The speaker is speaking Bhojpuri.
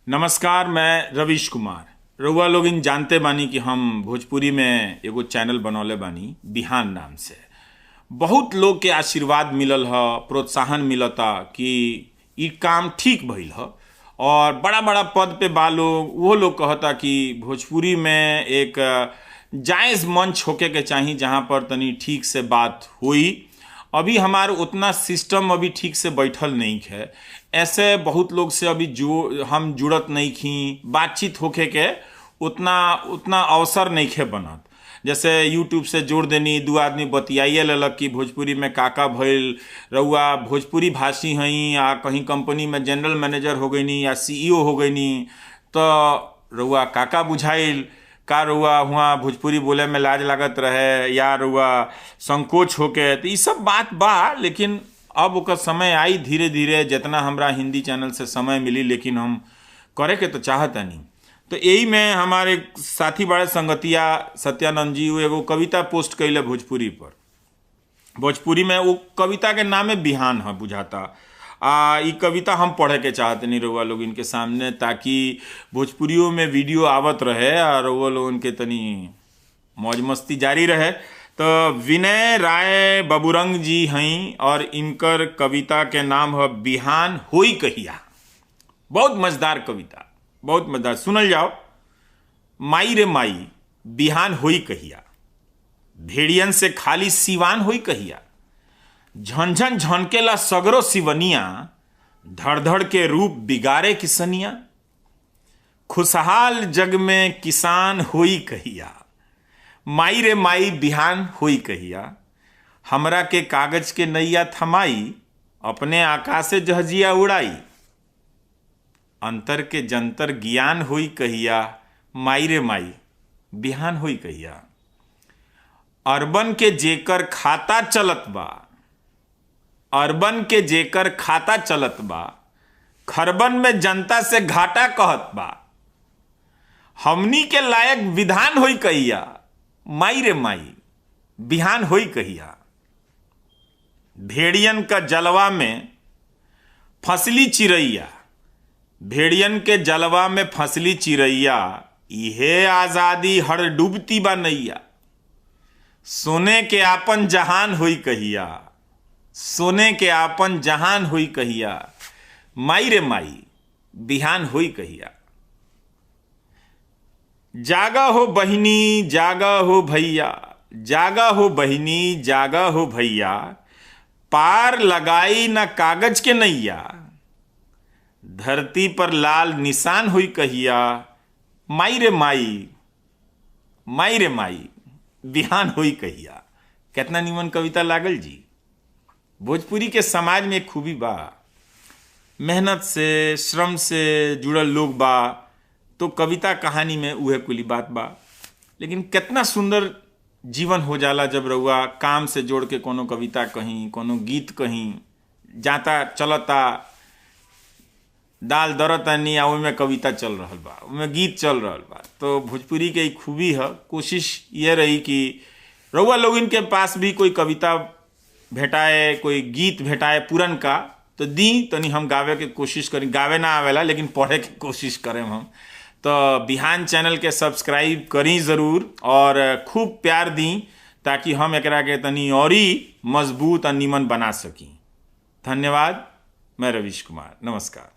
नमस्कार, मैं रवीश कुमार। रउआ लोगिन जानते बानी कि हम भोजपुरी में एगो चैनल बनौले बानी बिहान नाम से। बहुत लोग के आशीर्वाद मिलल ह, प्रोत्साहन मिलता कि ई काम ठीक भइल ह। और बड़ा बड़ा पद पे बा लोग, वो लोग कहता कि भोजपुरी में एक जायज़ मंच होके के चाही जहाँ पर तनी ठीक से बात होई। अभी हमार उतना सिस्टम अभी ठीक से बैठल नहीं है, ऐसे बहुत लोग से अभी जो हम जुड़त नहीं खी, बातचीत होखे के उतना उतना अवसर नहीं खे बनत। जैसे यूट्यूब से जोड़ देनी, दू आदमी बतियाइए लेलक कि भोजपुरी में काका भइल, रउआ भोजपुरी भाषी हई आ कहीं कंपनी में जनरल मैनेजर हो गईनी या सीईओ हो गईनी तो रउआ काका बुझाइल का, रउआ हुआ भोजपुरी बोले में लाज लागत रहे या रउआ संकोच होके, तो ई सब बात बा। लेकिन अब ओकर समय आई धीरे धीरे, जितना हमरा हिंदी चैनल से समय मिली, लेकिन हम करे के तो चाहतनी। तो यही में हमारे साथी बड़े संगतिया सत्यानंद जी वो एगो कविता पोस्ट कैले भोजपुरी पर। भोजपुरी में वो कविता के नामे बिहान है बुझाता। आ ई कविता हम पढ़े के चाहते नहीं रउआ लोग इनके सामने, ताकि भोजपुरियों में वीडियो आवत रहे और रउआ लोगन के तनी मौज मस्ती जारी रहे। तो विनय राय बबुरंग जी हैं और इनकर कविता के नाम है बिहान होई कहिया। बहुत मजेदार कविता, बहुत मजेदार, सुनल जाओ। माई रे माई बिहान होई कहिया, भेड़ियन से खाली सिवान होई कहिया, झनझन झनकेला सगरो सिवनिया, धड़धड़ के रूप बिगाड़े किसनिया, खुशहाल जग में किसान होई कहिया, माई रे माई बिहान होई कहिया, हमरा के कागज के नैया थमाई, अपने आकाशे जहजिया उड़ाई, अंतर के जंतर ज्ञान होई कहिया, माई रे माई बिहान होई कहिया, अरबन के जेकर खाता चलत बा, अरबन के जेकर खाता चलत बा, खरबन में जनता से घाटा कहत बा, हमनी के लायक विधान होई कहिया, माई रे माई बिहान होई कहिया, भेड़ियन का जलवा में फसली चिरैया, भेड़ियन के जलवा में फसली चिरैया, इहे आज़ादी हर डूबती बा नैया, सोने के आपन जहान होई कहिया, सोने के आपन जहान होई कहिया, माई रे माई बिहान होई कहिया। जागा हो बहिनी जागा हो भैया, जागा हो बहिनी जागा हो भैया, पार लगाई ना कागज के नैया, धरती पर लाल निशान होई कहिया, माई रे माई, माई रे माई बिहान होई कहिया। कितना निमन कविता लागल जी। भोजपुरी के समाज में एक खूबी बा, मेहनत से श्रम से जुड़ल लोग बा, तो कविता कहानी में उहे कुली बात बा। लेकिन कितना सुंदर जीवन हो जाला जब रउआ काम से जोड़ के कोनो कविता कहीं, कोनो गीत कहीं, जाता चलता दाल दरतानी आ ओहिमे कविता चल रहल बा, ओहिमे गीत चल रहल बा। तो भोजपुरी के एक खूबी है। कोशिश ये रही कि रउआ लोगिन के पास भी कोई कविता भेटाए, कोई गीत भेटाए पुरन का तो दी तनी हम गावे के कोशिश करी। गावे ना आवेला लेकिन पढ़े के कोशिश करें हम। तो बिहान चैनल के सब्सक्राइब करी ज़रूर और खूब प्यार दी ताकि हम एकरा के तनी और ही मजबूत और नीमन बना सकी। धन्यवाद। मैं रवीश कुमार, नमस्कार।